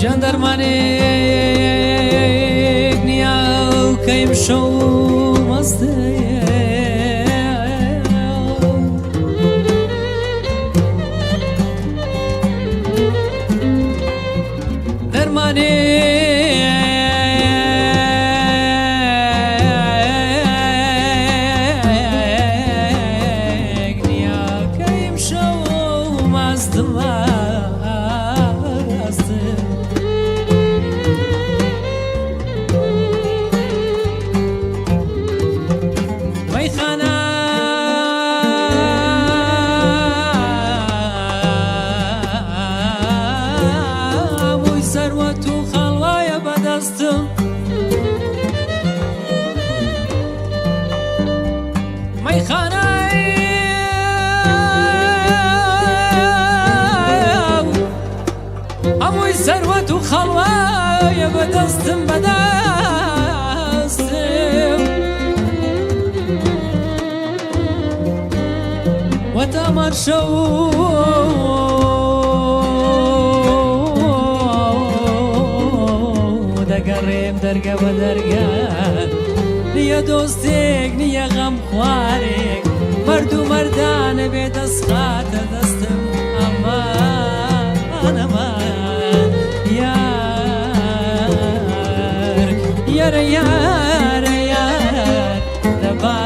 گیان دەرمانێک نییە و کەیم شەو مەستێ. دەرمانێک نییە کەیم شەو مەستم مەستم. مەیخانە هەمووی سەروەت و خەڵوایە بەدەستم. مەیخانەی هەمووی سەروەت و خەڵوایە بەدەستم بەدەستم. وەتامار شەو دەگەڕێم دەرگە بە دەرگە، نییە دۆستێک نییە غەم خوارێک، مەرد و مەردانە بێ دەستخاتە دەستم. ئەمان ئەمان یار یارە یارە یار دەبا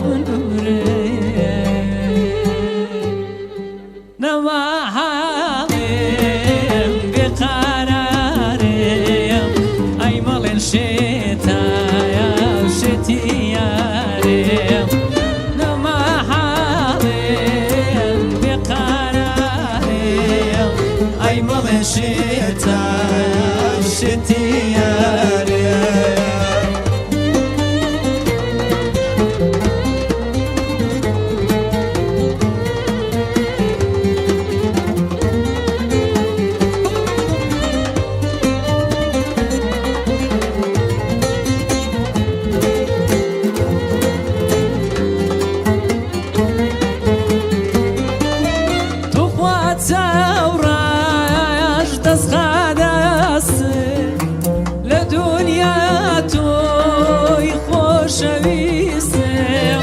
من بمرم. نەما حاڵێم بێقەرارم، ئەی مەڵێن شێتایە شێتی یارێم. نەما حاڵێم بێقەرارم، ئەی مەڵێن شێتایە شێتی یارێم. توخوا چاوڕاش دەستخا دەستم، لە دنیا تۆی خۆشەویستم.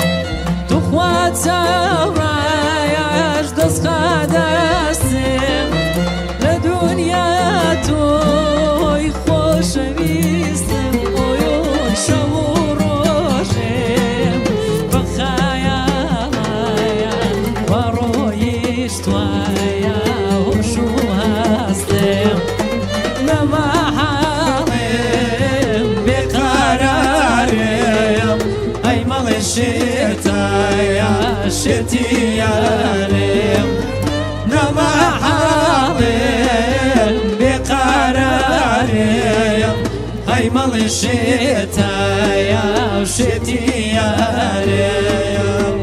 توخوا چاوڕاش دەستخا دەستم، لە دنیا تۆی خۆشەویستم. ئۆیۆی شەو و ڕۆژێم بە خەیاڵایە وە ڕۆیشتوایە هۆش و هەستم. نەما حاڵێم بێقەرارم، ئەی مەڵێ شێتایە شێتی یارێم. نەما حاڵێم بێقەرارم، ئەی مەڵێ شێتایە شێتی یارێم.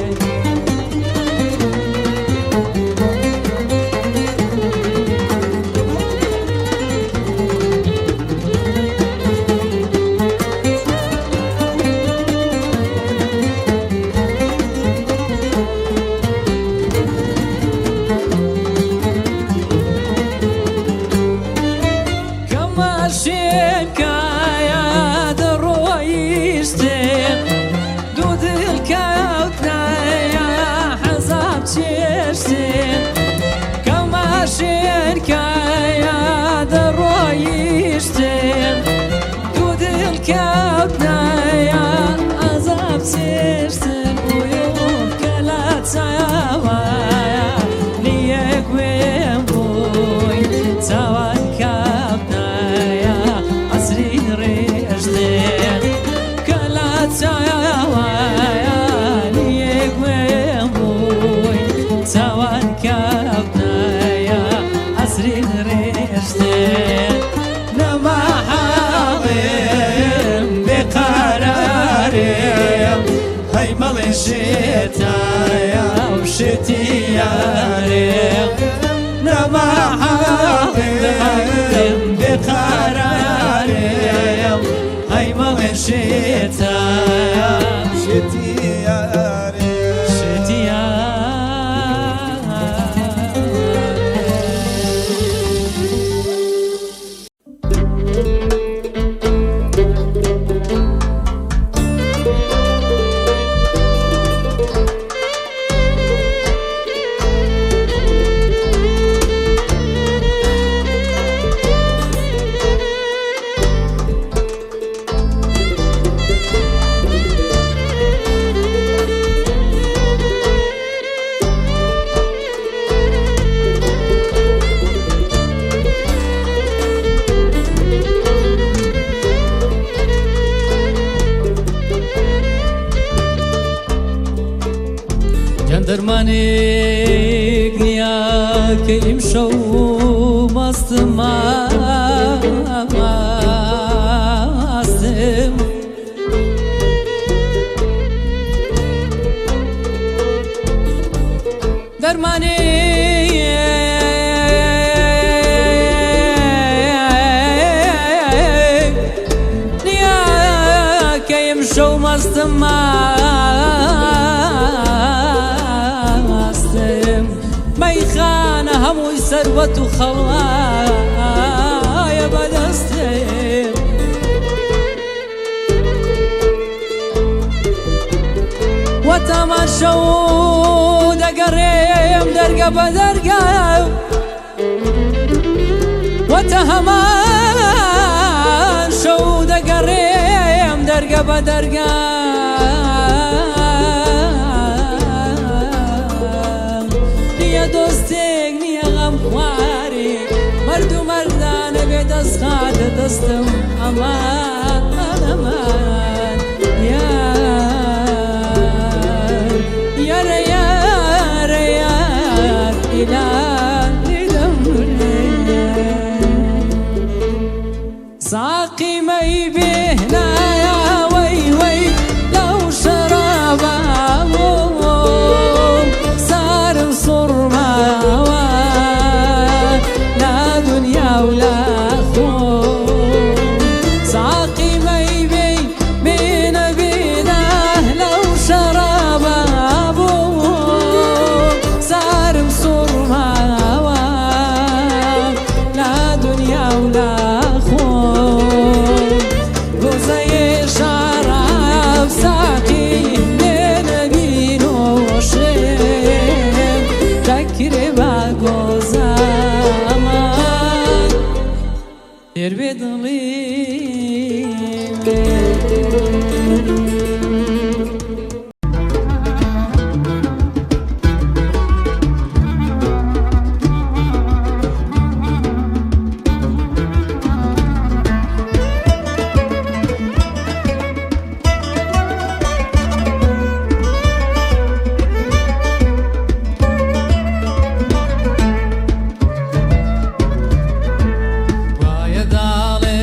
کەماشێن کایە دەڕۆیشتێن، دوو دل کەوتنایە حەزاب چێشتێن. کەماشێن کایە دەڕۆیشتێن، دوو دل کەوتنایە عەزاب چێشتن. ئۆیۆف کە لە چاوایە نییە گوێم بووی، چاوان کەوتنایە ئەسرین ڕێژتێن. کە لە چاوایە نییە گوێم بووی، چاوان کەوتنایە ئەسرین ڕێژتێن. نەما حاڵێم بێقەرارم، هەی مەڵێ شێتایە و شێتی یارێم. نەما حاڵێم بێقەرارم، هەی مەڵێ شێتایە شێتی یارێم. شێتی یارێم. دەرمانێک نییە کە ئیمشەو مەستم مەستم. دەرمانێک نییە کە ئیمشەو مەستم مەستم. مەیخانە هەمووی سەروەت و خەڵایە بەدەستم. وەتامان شەو دەگەڕێم دەرگە بە دەرگا، وەتە هەمان شەو دەگەڕێم دەرگە بە دەرگا. نییە دۆستێک نییە غەم خوارێک، مەرد و مەردانە بێ دەستخاتە دەستم. ئەمان ئەمان یار یارە یارە یار ئیلاهی دەمرێ. ساقی مەی بێهنایە وەی وەی لەو شەرابە بووم، سارم سوڕماوە لا دنیا و لا خۆم. ساقی مەی بێ بێنە بێنە لەو شەرابە بووم، سارم سوڕماوە لا دنیا و لا خۆم. گۆزەیێ شەراب ساقی بێنە بینۆشم، دەکرێ بە گۆزەمان تێر بێ دڵی. وایە داڵێ.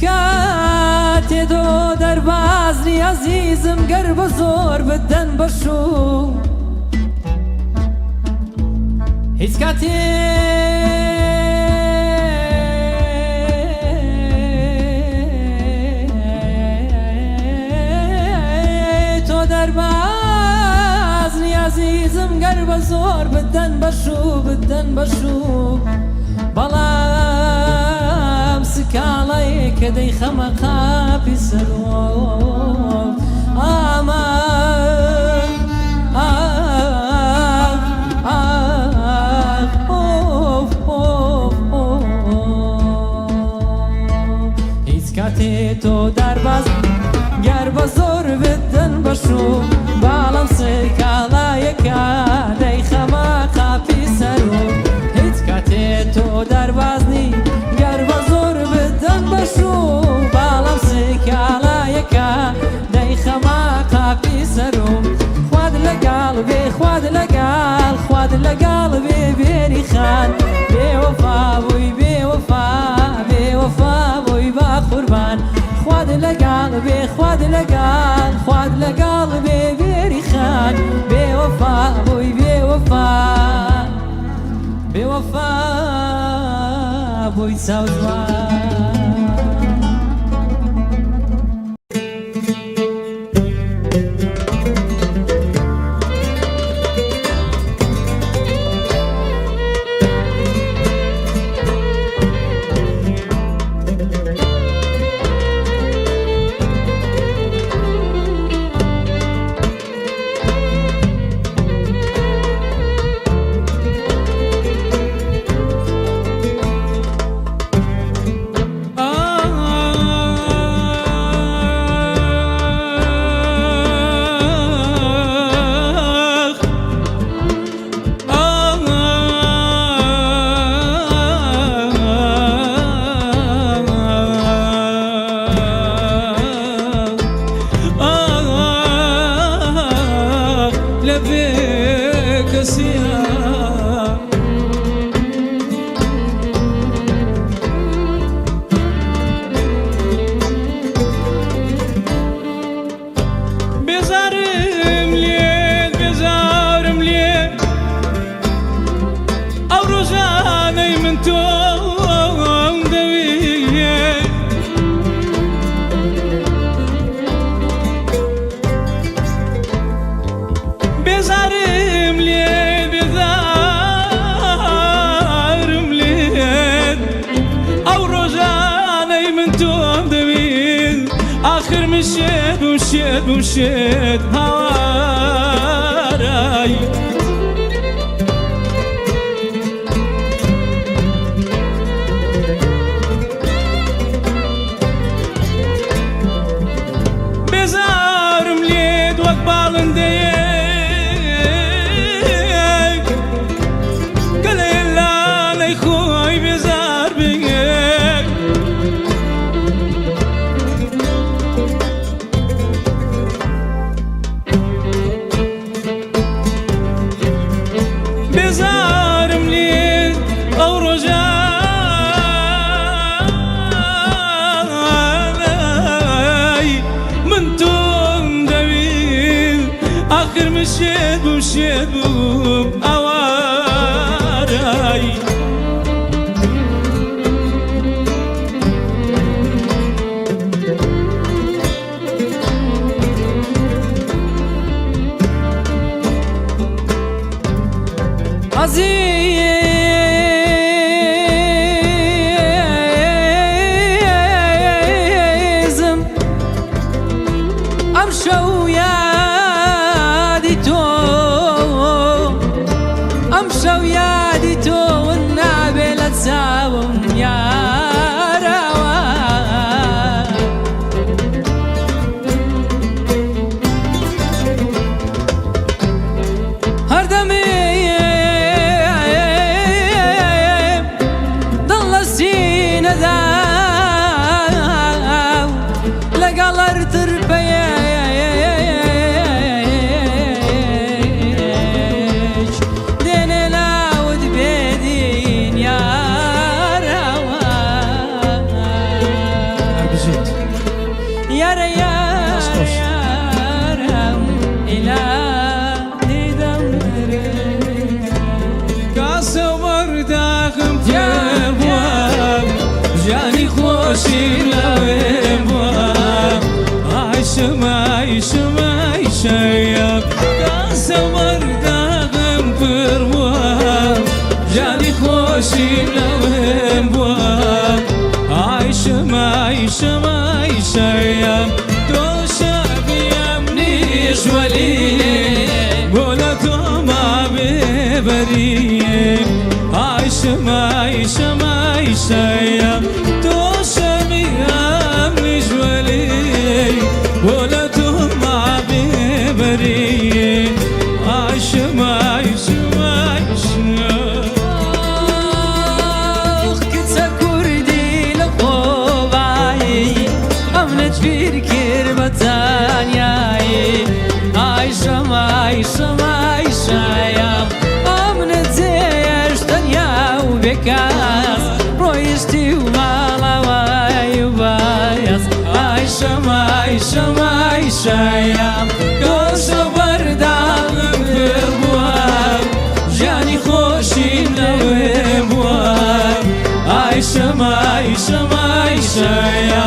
کاتێ تۆ دەرباز نی ئەزیزم گەر بە زۆر بدەن بە شوو هیچ کاتێ تۆ دەرباز نی ئەزیزم گەر بە زۆر بدەن بە شوو بدەن بە شوو بەڵام سکاڵەیەکە دەیخەمە قاپی سەرۆ ئامان ئاخ ئاخ ئۆف ئۆف ئۆف هیچ کاتێ تۆ دەرباز گەر بە زۆر بدەن بە شوو بەڵام سکاڵایەکە دەیخەمە قاپی سەرۆ هیچ کاتێ تۆ دەرباز نی گەر بە زۆر بدەن بە شوو بەڵام سکاڵایەکە دەیخەمە قاپی سەرۆ خوات لەگەڵ بێ خوات لەگەڵ خوات لەگەڵ بێ بێری خان بێوەفا بووی بێوەفا بێوەفا بووی با قوربان خوات لەگەڵ بێ خوات لەگەڵ خوات لەگەڵ بێ بێری خان بێوەفا بووی بێوەفا بێوەفا بووی چاوجوان. بێزارم لێت بێزارم لێت ئەو ڕۆژانەی من تۆم دەوێت بێزارم لێت بێزارم لێت ئەو ڕۆژانەی من تۆم دەوێت ئاخر من شێت بووم شێت بووم شێت هاوارای. بێزارم لێت وەک باڵندەیەک کە لە لانەی خۆی بێزار بێت. بێزارم لێت ئەو ڕۆژانەی من تۆم دەویست ئاخر من شێت بووم شێت بووم ئاوارای. ئەزیزم ئەمشەو یادی تۆ ئەمشەو یادی تۆ نابێ لە چاوم یارەوە. هەردەمێ دڵ لە سینەدا لەگەڵ هەر ترپەیەک دێنێ لاوت بێدین یارەوە. ژیانی خۆشی لەوێم بووە. ئایشم ئایشم ئایشەیە کاسە وەرداغم پڕ بووە، ژیانی خۆشی لەوێم بووە. ئایشم ئایشم ئایشەیە تۆ شەبیەم نیش وەلی بۆ لە تۆ مابێبەری. ئایشم ئایشم ئایشەیە تۆ شەبیەم نیش وەلی بۆ لە تۆ مابێبەری. ئایشم ئایشم ئایشم. کچە کوردی لە خۆبایی، ئەمنت فیر کرد بە تەنیایی. ئایشەم ئایشەم ئایشەیە ئەمنت جێهێشت تەنیا و بێکاس، ڕۆیشتی و ماڵەوەی و بایەس. ئایشەم ئایشەم ئایشەیە کۆشە بەرداغم پڕ بووە، ژیانی خۆشیم لەوێ بووە. ئایشەم ئایشەم ئایشەیە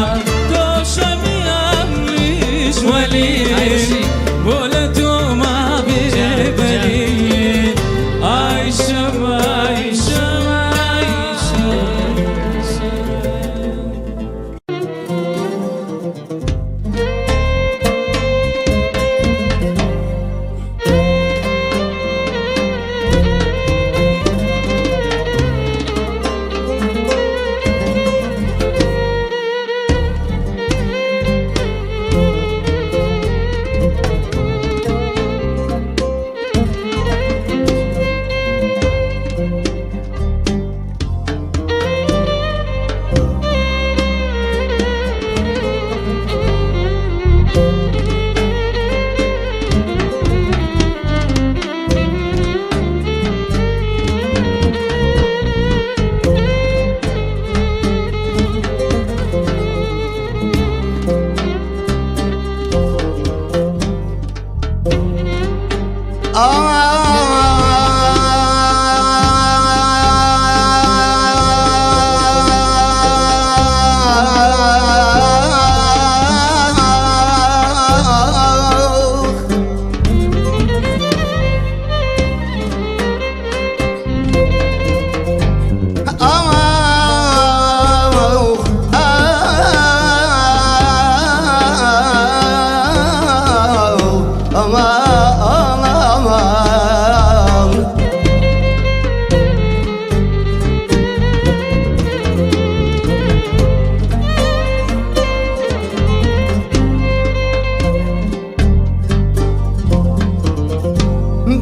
تۆ شەمیان نیش وەلی بۆ لە تۆ مابێبەری. ئایشەم ئایشەم ئایشەم. ئاخ ئاخ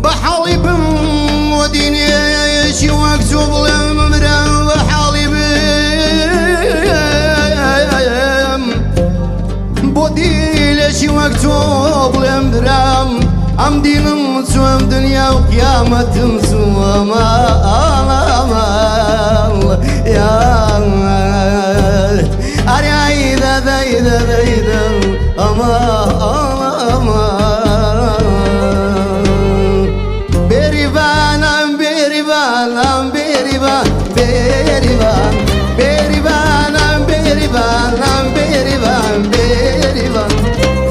بە حاڵی بم وە دینێکی وەک تۆ بڵێم مرم، بە حاڵی بم بۆ دیلێکی وەک تۆ بڵێم درام. ئەم دینم چۆم دنیا و قیامەتم سووەمە یا ئەرێ ئەیدە دەیدە دەیدە ئەمە ئەمە. بێریڤانم بێریڤانم بێریڤان بێریڤان بێریڤانم بێریڤانم بێریڤان بێریڤان،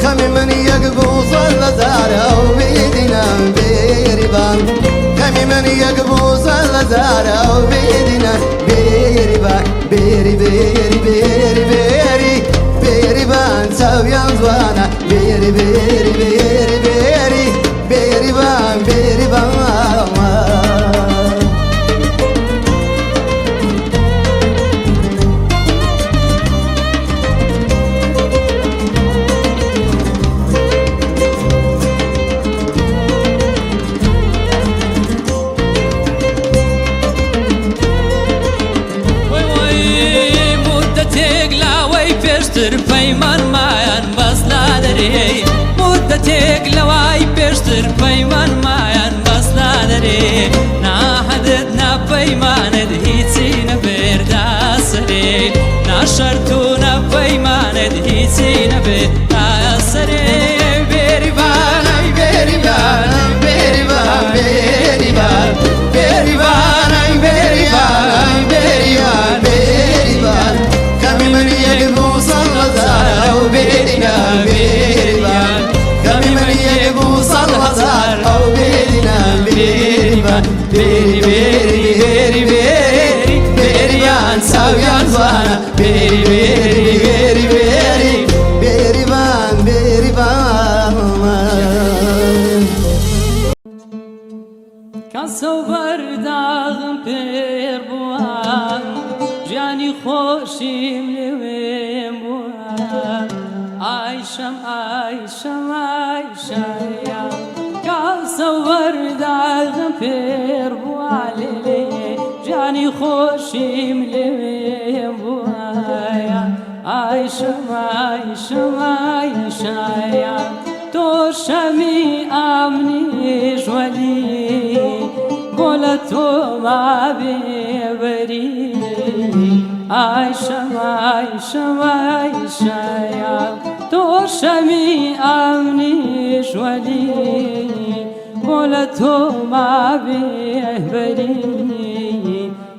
خەمی من یەک بووسە لە زارە و بێدینم بێریڤان، خەمی من یەک بووسە لە زارە و بێدینم بێریڤان. بێری بێری بێری بێری بێریڤان چاویان جوانە، بێری بێری بێری بێری بێریڤان بێریڤان. وەی وەی مدەتێک لاوەی پێشتر پەیمانمایان بەس لا دەرێ، مدەتێک لەوای پێشتر پەیمانمایان بەس لا دەرێ. ناحەدت ناپەیمانت هیچی نەبێردا سەرێ، ناشەرت و نەپەیمانت هیچی نەبێردا سەرێ. بێریڤانای بێریڤانم بێریڤان بێریڤان بێریڤانم بێریڤانم بێریڤان بێریڤان. خۆشیم لێوێم بووە. ئایشەم ئایشەم ئایشەیە کاسە وەرداغم پێر بووە لێ ژیانی خۆشیم لێوێم بووە. ئایشەم ئایشەم ئایشەیە تۆ شەمی ئامنیش وەلی بۆ لە تۆ مابێبەری. ئایشەم ئایشەم ئایشەیە تۆ شەمی ئامنیش وەلی بۆ لە تۆ مابێبەری.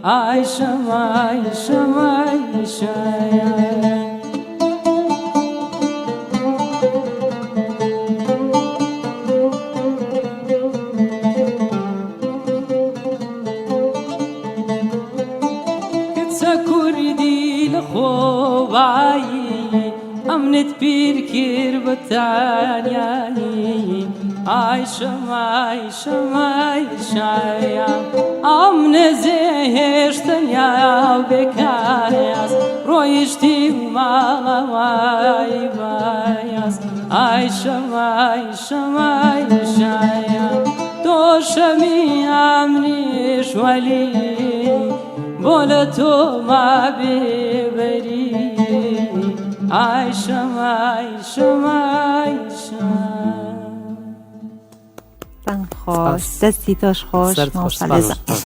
ئایشەم ئایشەم ئایشەیە. کچە کوردی لە خۆبایی ئەمنت پیر کرد بە تانیایی. ئایشەم ئایشەم ئایشەیە ئەمنە زێهێشتەنیا بێکایاس ڕۆیشتی و ماڵەوای بایاس. ئایشەم ئایشەم ئایشەیە تۆ شەمی ئەمنیش وەلی بۆ لە تۆ مابێبەری. ئایشەم ئایشەم ئایشە. دەنگ خۆش، دەستی تۆش خۆش. سەرت خۆش. مامۆستا لێزان. سپاس.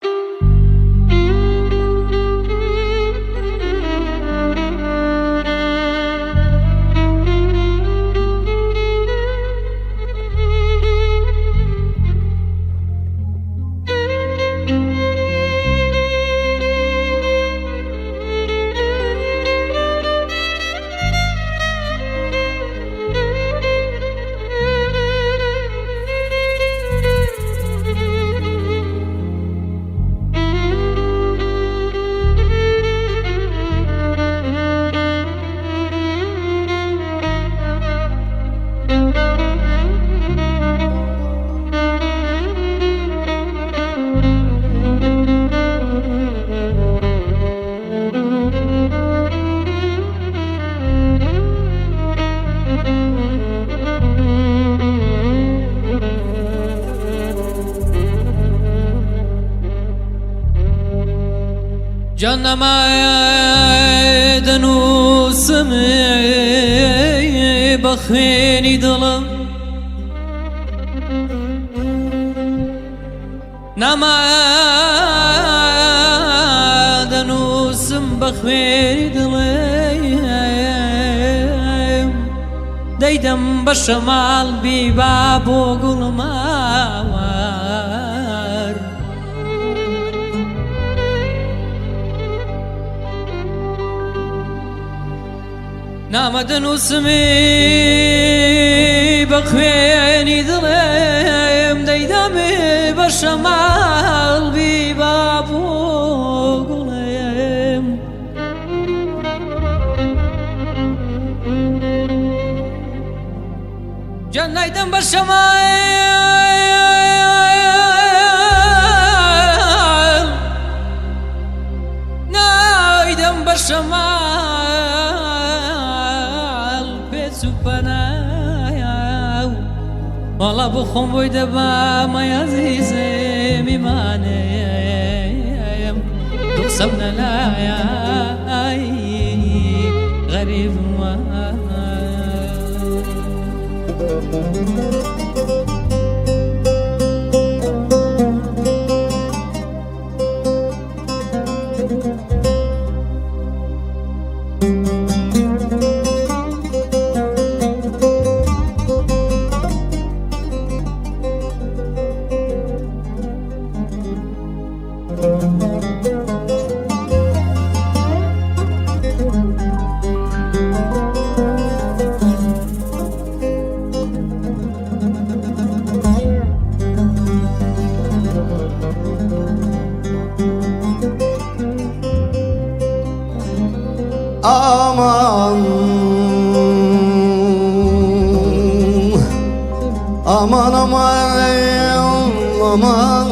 جانەمایە دەنووسم بە خوێنی دڵم نامە دەنووسم بە خوێنی دڵم دەیدەم بە شەماڵ بیبا بۆ گوڵماوار. نامە دەنووسمی بە خوێنی دڵم دەیدەمێ بە شەماڵ بیبا بۆ گوڵم. جان نایدەم بە شەماڵ نایدەم بە شەماڵ پێچ و پەنایا وەڵا بۆ خۆم بۆی دەبامە عەزیزم ئیمانێم دوقسەم نەلایە ئای غەریب Aman aman aman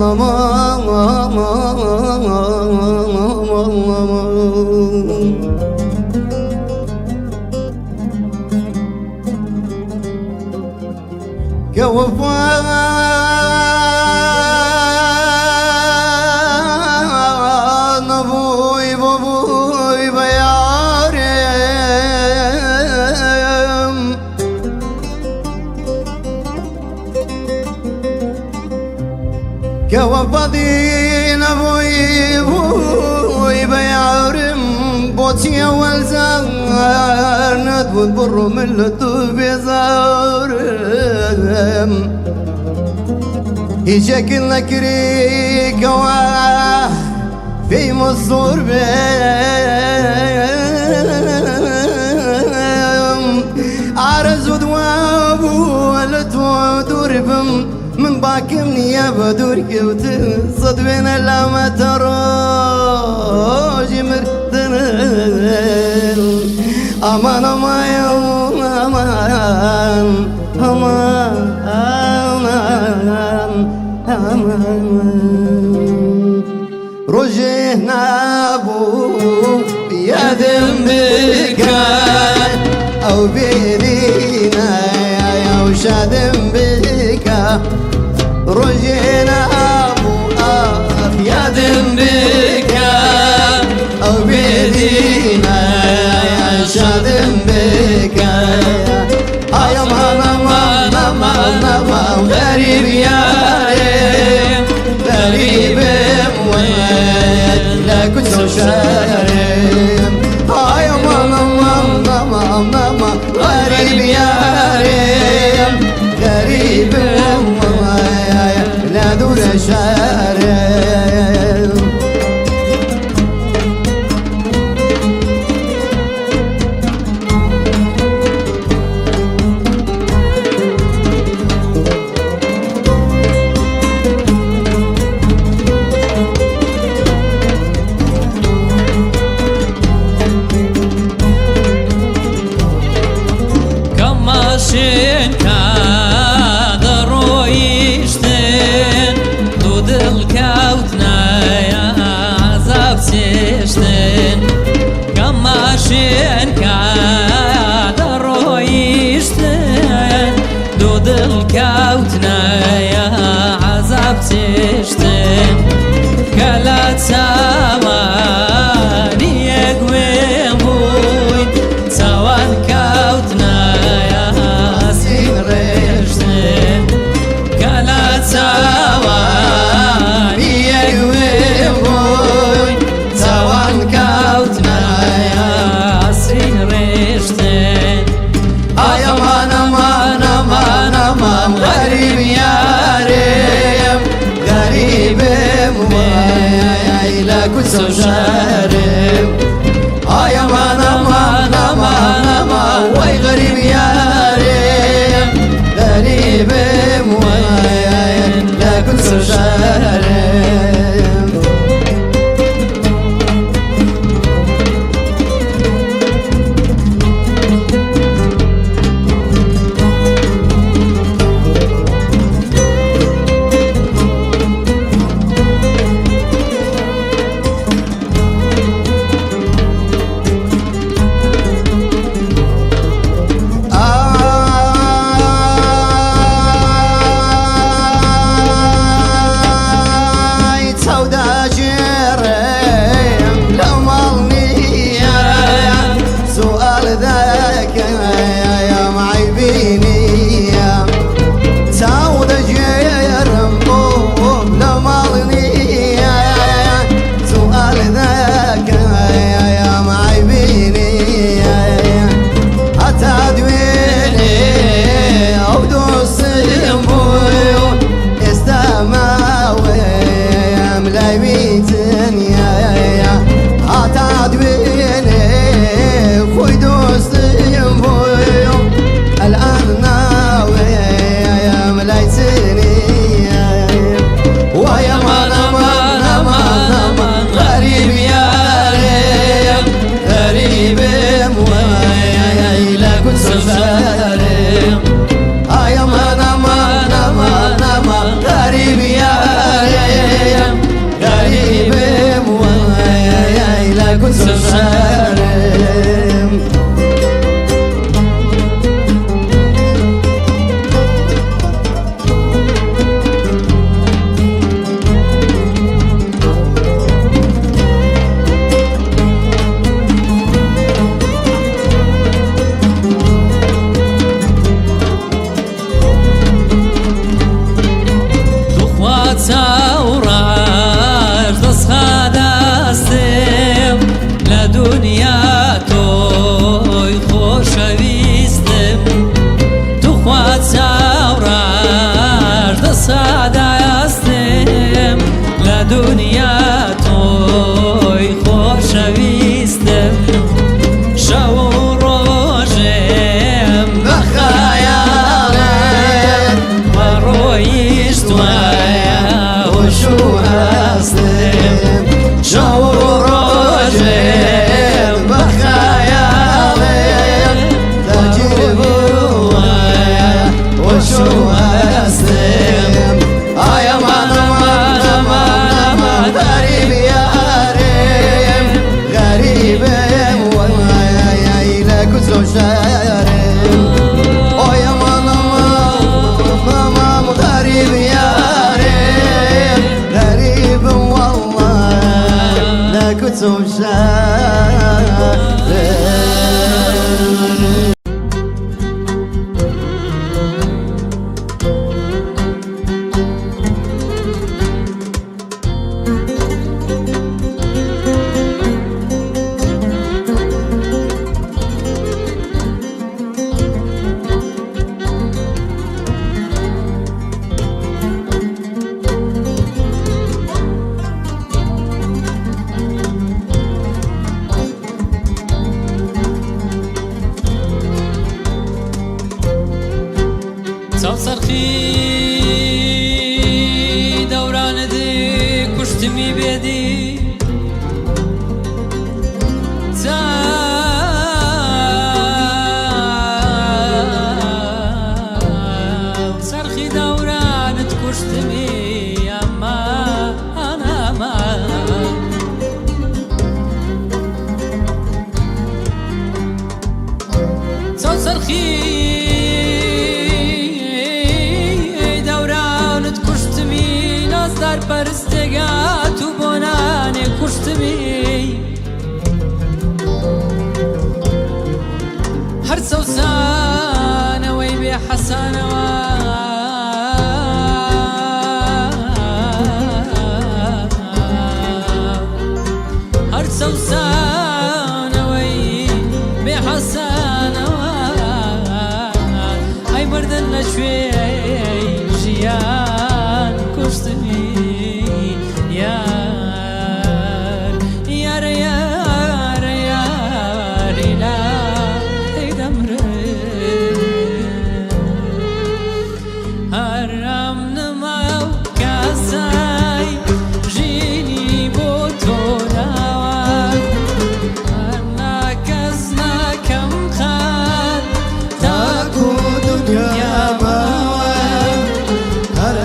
aman aman aman. کە وەفا نەبووی بۆ بووی بە یارم کە وەفادی نەبووی بووی بە یارم بۆچی ئەوەل زار نەتبوون بڕۆ من لە تۆ بێزارم هیچێکت نەکری کەوا پێی مەزۆر بێم ئارەزوو دوابوو لە تۆ دوور بم من باکم نییە بە دوور کەوتن سەد وێنە لامەتە ڕۆژی مردن ئەمان ئەمان ئەمان ئەمان ئەمان ڕۆژێ نابوو یادم بکە ئەو بێرینە ئەو شادم بکە ڕۆژێ نابوو ئاخ یادم بکە ئەو بێرینە شادم بکە ئای ئەمان ئەمان ئەمان ئەمان غەریب یارێ غەریبم وێت لە کوچە و شارێم ئای ئەمان ئەمان ئەمان ئەمان غەریب یارێم غەریبم وێت لە دوورە شارێم. کەماشین کە دەڕۆیشتن دوو دڵ کەوتنایە عەزاب چێشتن کەماشین کە دەڕۆیشتن دوو دڵ کەوتنایە عەزاب چێشتن کە لە چاوانی یەک وێن بووین چاوان کەوتنایە سین ڕێژتن کە لە چاوانی یەک وێن بووین چاوان کەوتنایە سین ڕێژتن. ئای ئەمان ئەمان ئەمان ئەمان غەریب یارێم غەریبم وای لە کوچە و شارێم ئای ئەمان ئەمان ئەمان ئەمان وای غەریب یارێم غەریبم وای لە کوچە و شارێم. کوچە شارم. توخوا چاوڕاش دەستخا دەستم لە دنیا تۆی خۆشەویستم، توخوا چاوڕاش دەستخا دەستم لە دنیا تۆی خۆشەویستم، شەو و ڕۆژێم بە خەیاڵت بە ڕۆیشتوایە هۆش و هەستم، شەو و ڕۆژێم بە خەیاڵت داگیر بووایە هۆش و هەستم. ئای ئەمان ئەمان ئەمان ئەمان غەریب یارم، غەریبم وای لە کوچە و شارم. ئای ئەمان ئەمان ئەمان غەریب یارم، غەریبم وەڵڵا لە کوچە و شارم. چاوسەرخی دەورانت کوشتمی بێدی، چاوسەرخی دەورانت کوشتمی ئەمان ئەمان. چاوسەرخی دەورانت کوشتمی، نازدار پەرستێگات و بۆ نانێ کوشتمی، هەر چەوسانەوەی بێ حەسانەوە، هەر چەوسانەوەی بێ حەسانەوە، ئەی مردن لەکوێ ژیان کوشتمی یار، یارە یارە یاری لای دەمرم. هەرام نما و کاسای ژینی بۆ تۆ داوە، هەر ناکەس ناکەم خان تاکو دنیا ماوە. هەر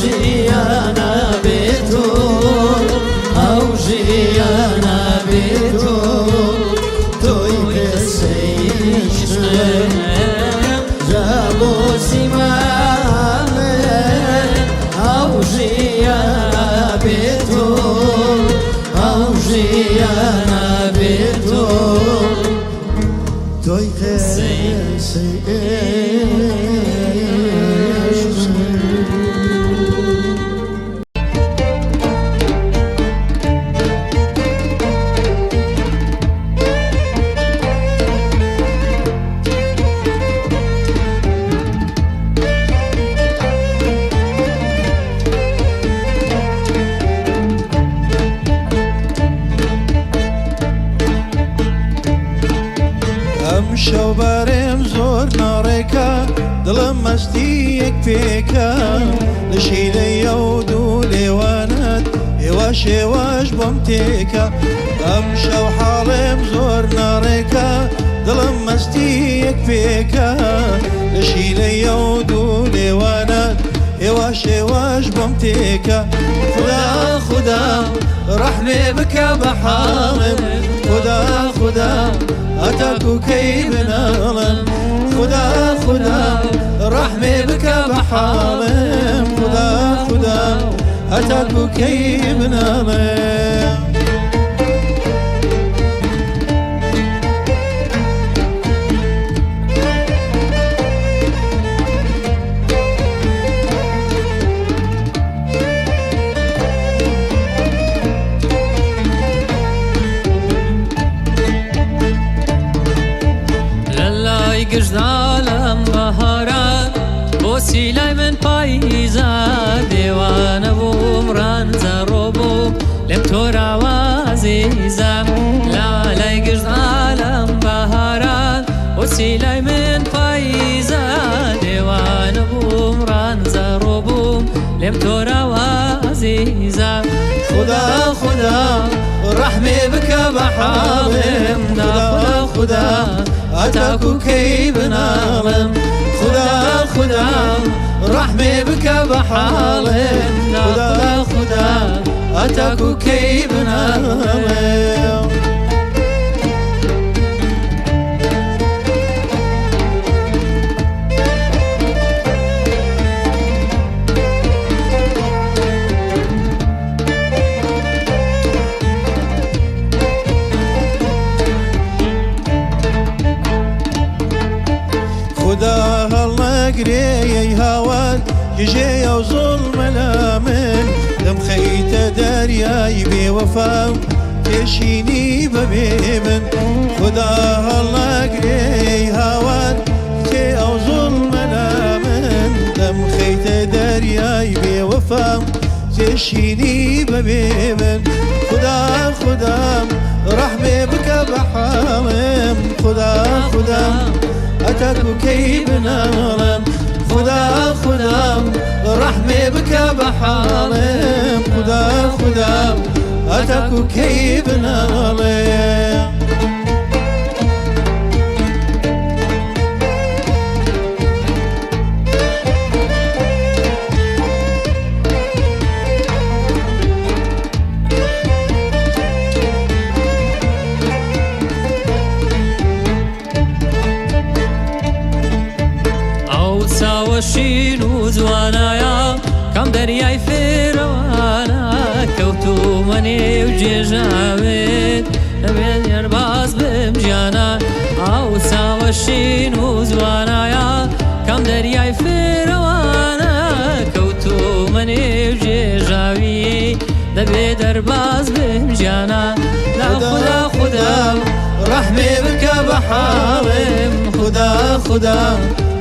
ژیانە بێ تۆ، ئەو ژیانە بێ تۆ، تۆی قسەی عشقم، جا بۆ سیمامن. ئەو ژیانە بێ تۆ، ئەو ژیانە بێ تۆ، تۆی قسەی عشقم. ئەم شەو بارێم زۆر ناڕێکە، دڵم مەستیەک پێکە، لە شیلەی ئەو دوو لێوانت ئێوە شێواش بۆم تێکە. ئەم شەو حاڵێم زۆر ناڕێکە، دڵم مەستیەک پێکە، لە شیلەی ئەو دوو لێوانت ئێوە شێواش بۆم تێکە. خودا خودا ڕەحمێ بکە بە حاڵم، خودا خودا هەتاکو کەی بناڵم. خودا خودا ڕەحمێ بکە بە حاڵم، خودا خودا هەتاکو کەی بناڵم. لە لای گشت عالەم بەهارە، بۆچی لای من پاییزە؟ دێوانە بووم، ڕەنجە ڕۆ بووم، لێم تۆراوە ئازیزە. لە لای گشت عالەم بەهارە، بۆچی لای من پاییزە؟ دێوانە بووم، ڕەنجە ڕۆ بووم، لێم تۆراوە ئازیزە. خودا خودا ڕەحمێ بکە بە حاڵم، خودا خودا هەتاکو کەی بناڵم. خودا خودا ڕەحمێ بکە بە حاڵم، خودا خودا هەتاکو کەی بناڵم. خودا هەڵنەگرێ هاوار، گژێ ئەو زوڵمە لە من، دەمخەیتە دەریای بێوەفا و تێشینی بەبێ من. خودا هەڵنەگرێ هاوار، کێ ئەو زوڵمە لە من، دەمخەیتە دەریای بێوەفا و تێشینی بەبێ من. خودا خودا ڕەحمێ بکە بە حاڵم، خودا خودا هەتاکو کەی بناڵم. خودا خودا ڕەحمێ بکە بە حاڵم، خودا خودا هەتاکو کەی بناڵم. ئەو چاوە شین و جوانایە، کام دەریای فێرەوانە، کەوتومە نێو جێژاوێت، دەبێت دەرباز بم ژیانە. ئەو چاوە شین و جوانایە، کام دەریای فێرەوانە، کەوتومە نێو جێژاوی، دەبێ دەرباز بم ژیانە. لا خودا خودا ڕەحمێ بکە بە حاڵم، خودا خودا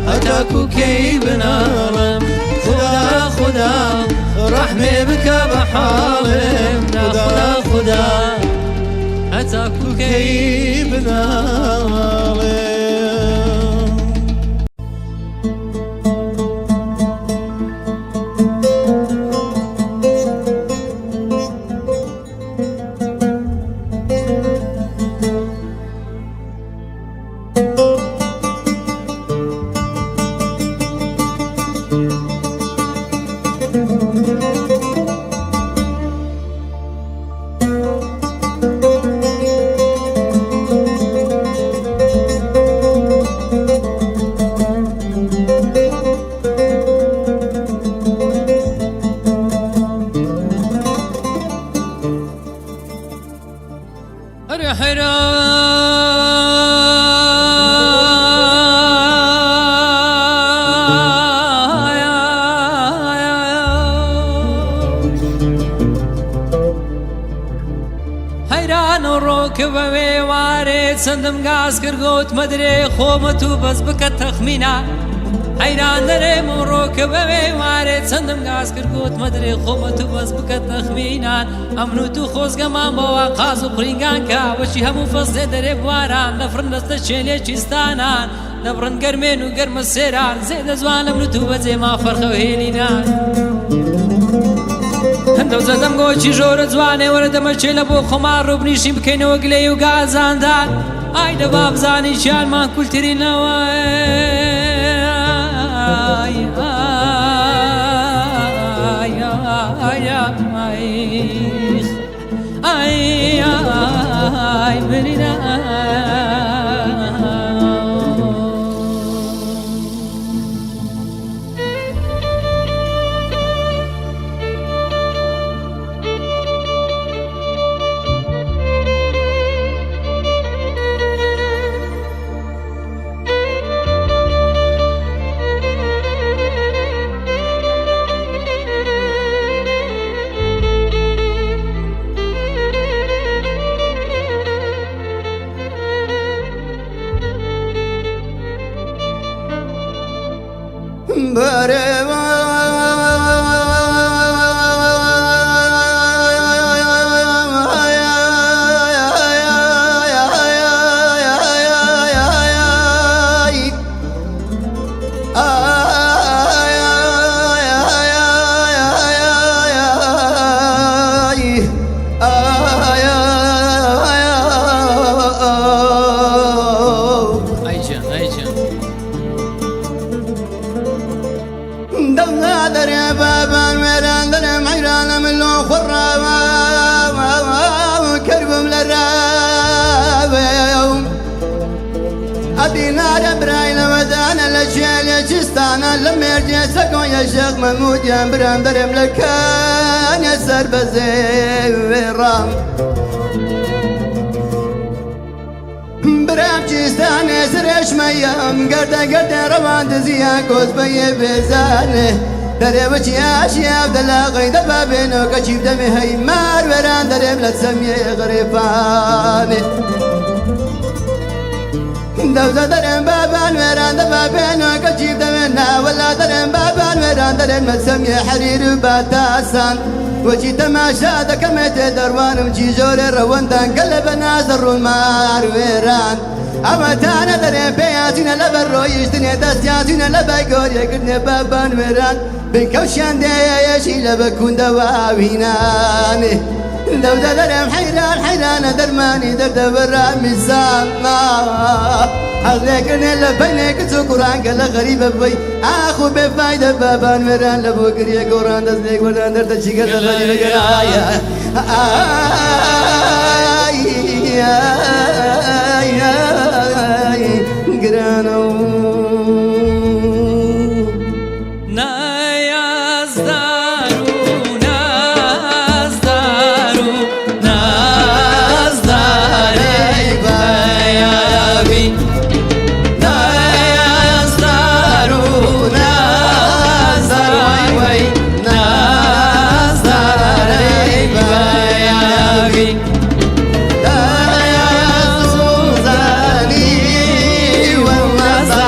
هەتاکو کەی بناڵم. خودا خودا ڕەحمێ بکە بە حاڵم، خودا خودا هەتاکو کەی کەی بناڵم. کە بەوێ وارێ چەندم گاز کرد گوتمە درێ خۆمە تو بەس بکە تەخمینە حەیران دەرێ مڕۆ کە بەوێ وارێ چەندم گاز کرد گوتمە درێ خۆمە تو بەس بکە تەخمینان ئەمن و تو خۆزگەمان بەوە قاز و قرینگان کا وەچی هەموو فەسلێ دەرێ بواران دەفڕن دەستە چێلێ چیستانان دەبڕن گەرمێن و گەرمە سێران زێدە جوان لەمن و تو بەجێ ما فەرخە و هێلینان هەندەو زەدەم گۆچی ژۆرە جوانێ وەرە دەمە چێ لە بۆ خۆمان ڕووبنیشین بکەینەوە گلەی و گازاندان ئای دە بابزانی چیانمان کولترینەوە ئای ئای ئای ئای ئای منینا. شێخ مەمودیان برام دەرم لە کانە سەر بەزێڕام برام چیستانێ سرێشمەیەم گەردە گەردە ڕەوان دزیان کۆزبەیە بێزانێ دەرێ بچی ئاشیا دەلاغی دەبا بێنەوە کەچی بدەمێ هەی ماروێران دەرێم لە چەمیێ غریفانێ دەوزە دەرێم بابان وێران دەبا بێنەوە کەچی بدەمێ ناوەلا دەرێم بابان وێران دەرێم لە چەمیێ حەریر و باتاسان وەچی تەماشا دەکەمێتێ دەڕوانم چی زۆرێ ڕەوەندان گەلە بە نازە ڕوون وێران ئەمە تانە دەرێ پێیانچینە لەبەر ڕۆیشتنێ دەستیانچینە لە بای گۆریەکردنێ بابان وێران بنکەوشیان دێیەشی لە بە کوندەواوینانێ دەودە دەرێم حەیران حەیرانە دەرمانی دەردەبەران میزاننا هەڵێکردنێ لە بەینێ کچ و کوڕان کە لە غەریبە بی ئاخ و بێفایدە بابان وێران لە بۆ گریە گۆڕان دەست لێک وەردان دەردەچی گەردە غەریبە گەرایە ئای ئای ئای گرانە نایازدار و نازدار و نازدارەی بەیاوی نایازدار و نازدار وای وای نازدارەی بەیاوی دایازوزانی والنازانی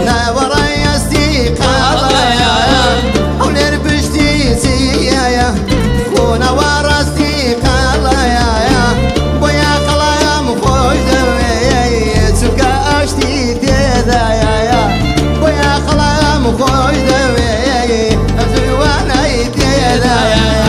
ناوەڕاستی قەڵایە، هەولێر پشتی چیایە، خۆنەوەڕاستی قەڵایە، بۆیە قەڵام خۆش دەوێ چونکە ئاشتی تێدایە، بۆیە قەڵام خۆش دەوێ ئەزوانای تێدایە.